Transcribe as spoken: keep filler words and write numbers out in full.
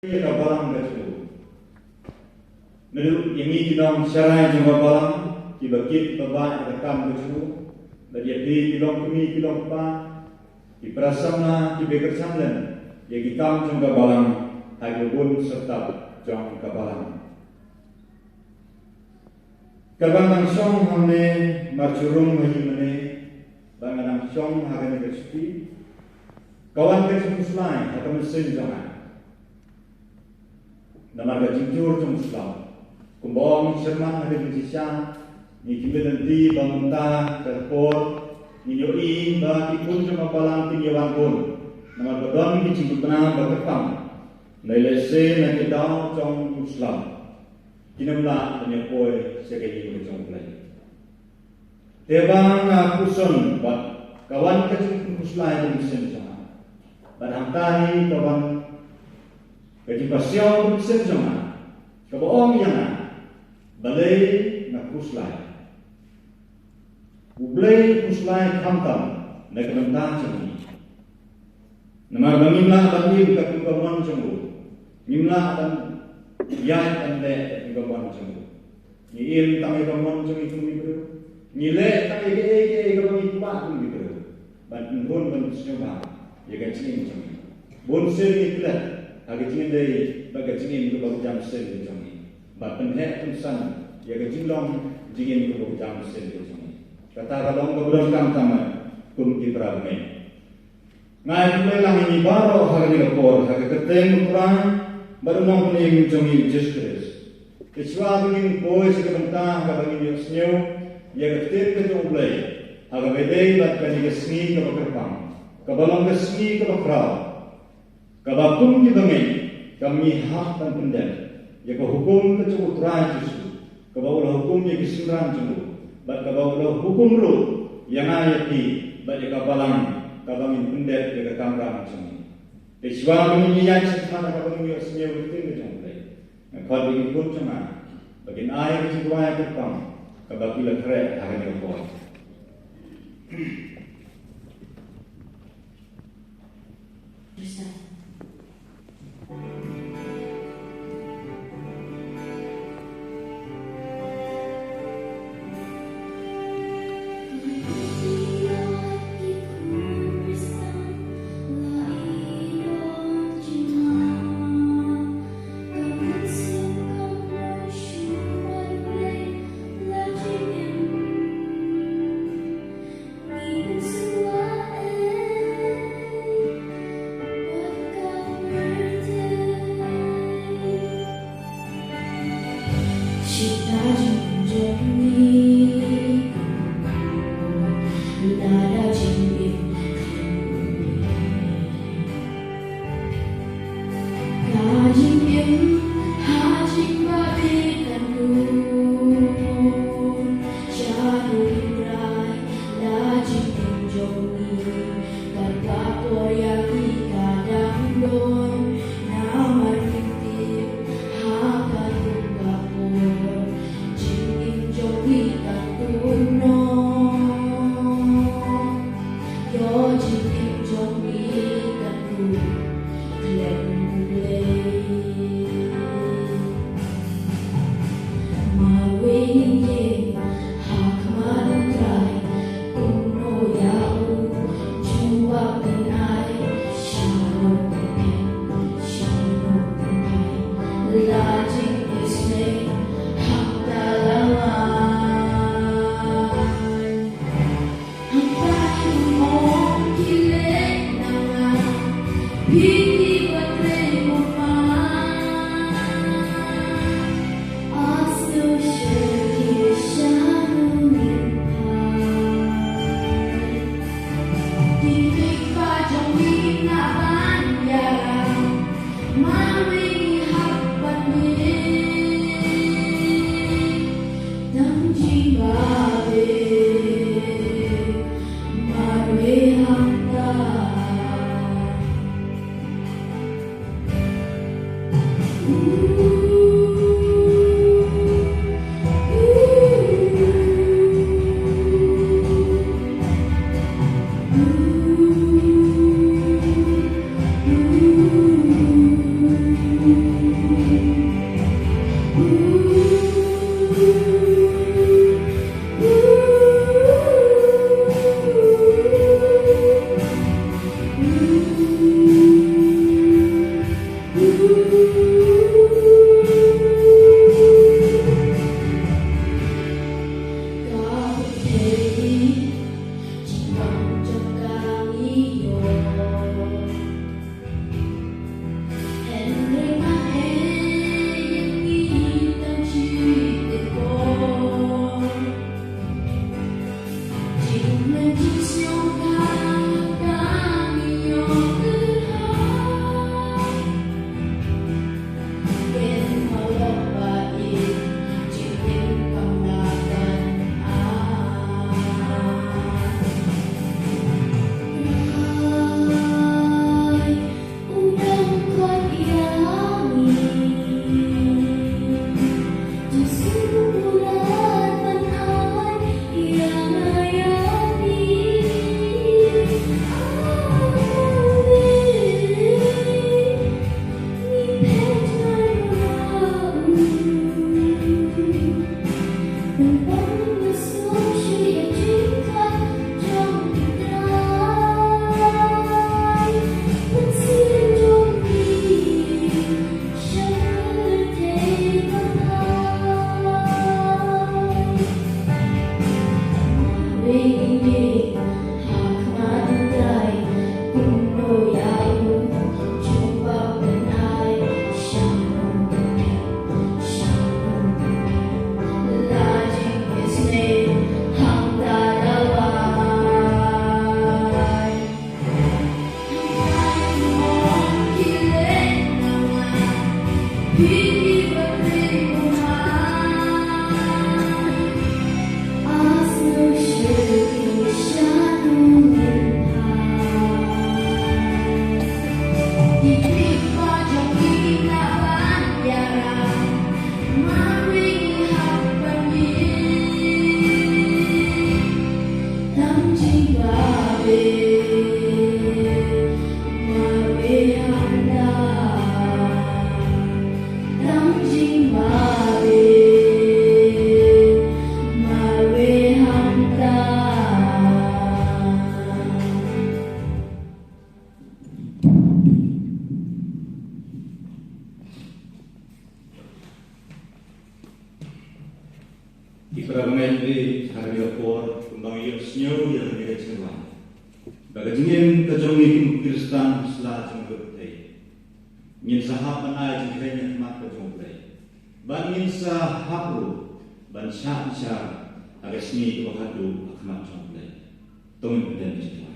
ïa ka balang ka jong u. Naduh ïa ngi ki nongsharai jong ka balang, kiba kit ba bha ïa ka kam ka jong u, bad ïa phi ki longkmie ki longkpa, ki para samla kiba kyrchan lem ïa ki kam jong ka balang ha ki bun syrtap jong ka balang. Kaba nga dang shong hangne marchurung ha ïing mane, ba nga dang shong ha kane ka shuki, ka wan ka jingkhuslai ha ka mynsiem jong nga. Namar ka jingjur jong u Slem. Kumba ong Sherman ha ka jingshisha, ngi khmih lynti ba mynta ka por ngin ïohi ba ki khun jong ka balang kin ïa wan bun. Namar ba don ki jingkyrpad ba kyrpang. Lehse na ki daw jong u Slem kin ym lah ban ïa poi sha ka ïing ka jong U Blei. Te ba nga puson bad ka wan ka jingkhuslai ka mynsiem jong nga. Bad hangta hi ka wan ka jingpasiaw ka mynsiem jong nga, kaba ong ïa nga, balei nga khuslai. U Blei u khuslai khamtam na ka bynta jong ngi. Namar ba ngim lah ban im katkum ka mon jong u. Ngim lah ban ïaid ban leh katkum ka mon jong u. Ngi im tang ïa ka mon jong ngi kum ki briew. Ngi leh tang ïa kaei kaei kaba ngi kwah kum ki briew. Ban pynhun ban pynsngewbha ïa ka jingim jong ngi. Bun sien ngi klet ha ka jingïadei bad ka jingim kaba kjam sien ka jong ngi. Ban pynheh pynsan ïa ka jinglong jingim kaba kjam sien ka jong ngi. Kata ka long kaba donkam tang kum ki para bangeit. Nga ai khublei lang ïa ngi baroh ha kane ka por, ha ka kyrteng U Trai bad U Nongpynim jong ngi U Jisu Khrist. Te shuwa ba ngin poi sha ka bynta kaba ngin ïohsngew ïa ka ktien ka jong U Blei, ha kaba ïadei bad kane ka sngi kaba kyrpang, kaba long ka sngi kaba khraw, kaba kum ki bangeit kam ngi hap ban pyndep ïa ka hukum ka jong U Trai Jisu, kaba u la hukum ïa ki synran jong u, bad kaba u la hukum ruh ïa nga ïa phi, bad ïa ka balang kaba ngin pyndep ïa ka kamram jong ngi. Te shuwa ba ngin ïaid shakhmat ha kaba ngin ïohsngew ïa ka ktien ka jong U Blei, nga khot ïa ki khun jong nga ba kin ai ka jingduwai kyrpang kaba ki la khreh ha kane ka por. Ki para bangeit, ha kane ka por kumba ngi ïohsngew ïa kane ka jingrwai, ba ka jingim ka jong ngi kum ki Khristan sla jong ka pyrthei, ngin sa hap ban ai jingkheiñ ha khmat ka jong U Blei. Bad ngin sa hap ruh ban shah bishar ha ka sngi kaba khatduh ha khmat jong U Blei. To ngin pyndem jingkyrpad.